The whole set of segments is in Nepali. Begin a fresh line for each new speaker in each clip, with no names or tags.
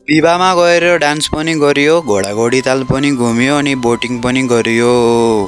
विवाहमा गएर डान्स पनि गरियो, घोडाघोडी ताल पनि घुमियो अनि बोटिङ पनि गरियो।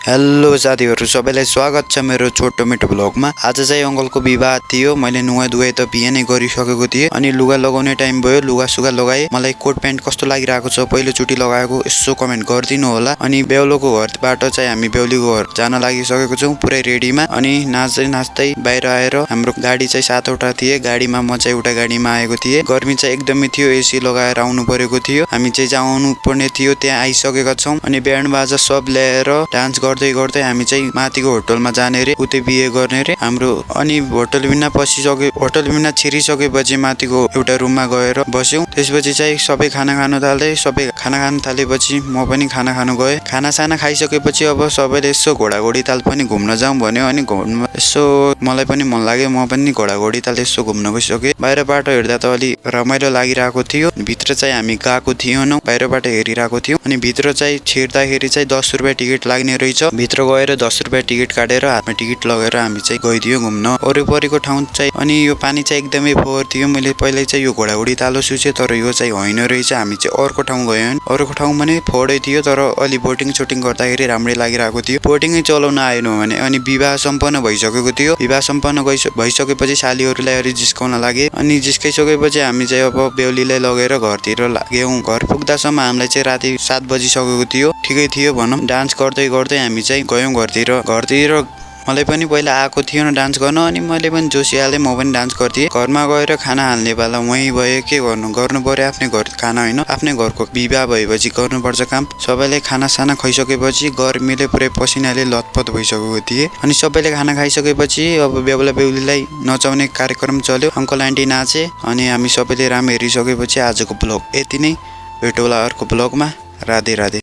हेलो साथीहरू, सबैलाई स्वागत छ मेरो छोटो मिठो ब्लगमा। आज चाहिँ अङ्कलको विवाह थियो। मैले नुहाई धुवाई त बिहानै गरिसकेको थिएँ अनि लुगा लगाउने टाइम भयो। लुगा सुगा लगाएँ। मलाई कोट प्यान्ट कस्तो लागिरहेको छ पहिलोचोटि लगाएको यसो कमेन्ट गरिदिनु होला। अनि बेहुलोको घरबाट चाहिँ हामी बेहुलीको घर जान लागिसकेको छौँ पुरै रेडीमा। अनि नाच्दै नाच्दै बाहिर आएर हाम्रो गाडी चाहिँ 7वटा थिए। गाडीमा म चाहिँ एउटा गाडीमा आएको थिएँ। गर्मी चाहिँ एकदमै थियो, एसी लगाएर आउनु परेको थियो। हामी चाहिँ जानु पर्ने थियो, त्यहाँ आइसकेका छौँ। अनि ब्यान्ड बाजा सब ल्याएर डान्स गर्दै गर्दै हामी चाहिँ माथिको होटलमा जाने रे, उतै बिहे गर्ने रे हाम्रो। अनि होटल बिना छिरिसकेपछि माथिको एउटा रुममा गएर बस्यौँ। त्यसपछि चाहिँ सबै खाना खान थाले। सबै खाना खान थालेपछि म पनि खाना खानु गएँ। खानासाना खाइसकेपछि अब सबैले यसो घोडाघोडी ताल पनि घुम्न जाउँ भन्यो। अनि घुम्न यसो मलाई पनि मन लाग्यो, म पनि घोडाघोडी ताल यसो घुम्न गइसकेँ। बाहिर बाटो हेर्दा त अलि रमाइलो लागिरहेको थियो। भित्र चाहिँ हामी गएको थिएनौँ, बाहिरबाट हेरिरहेको थियौँ। अनि भित्र चाहिँ छिर्दाखेरि चाहिँ 10 रुपियाँ टिकट लाग्ने रहेछ। भित्र गएर 10 रुपियाँ टिकट काटेर हातमा टिकट लगेर हामी चाहिँ गइदियो घुम्न वरिपरिको ठाउँ चाहिँ। अनि यो पानी चाहिँ एकदमै फोहोर थियो। मैले पहिल्यै चाहिँ यो घोडाघोडी तालो सोचेँ, तर यो चाहिँ होइन रहेछ। हामी चाहिँ अर्को ठाउँ गयौँ। अर्को ठाउँ पनि फोहोरै थियो, तर अलि बोटिङ सोटिङ गर्दाखेरि राम्रै लागिरहेको थियो। बोटिङै चलाउन आएन भने। अनि विवाह सम्पन्न भइसकेको थियो। विवाह सम्पन्न भइसकेपछि सालीहरूलाई अलि जिस्काउन लागे। अनि जिस्काइसकेपछि हामी चाहिँ अब बेहुलीलाई लगेर घरतिर लाग्यौँ। घर पुग्दासम्म हामीलाई चाहिँ राति 7 बजिसकेको थियो। ठिकै थियो भनौँ। डान्स गर्दै गर्दै हामी चाहिँ गयौँ घरतिर। मलाई पनि पहिला आएको थिएन डान्स गर्न। अनि मैले पनि जोसिहालेँ, म पनि डान्स गर्थेँ। घरमा गएर खाना हाल्ने बेला मै भए। के गर्नु पर्यो, आफ्नै घर खाना होइन, आफ्नै घरको विवाह भएपछि गर्नुपर्छ काम। सबैले खानासाना खाइसकेपछि गर्मीले पुरै पसिनाले लतपत भइसकेको थिएँ। अनि सबैले खाना खाइसकेपछि अब बेहुला बेहुलीलाई नचाउने कार्यक्रम चल्यो। अङ्कल आन्टी नाचे। अनि हामी सबैले राम हेरिसकेपछि आजको ब्लग यति नै। भेटौँला अर्को ब्लगमा। राधे राधे।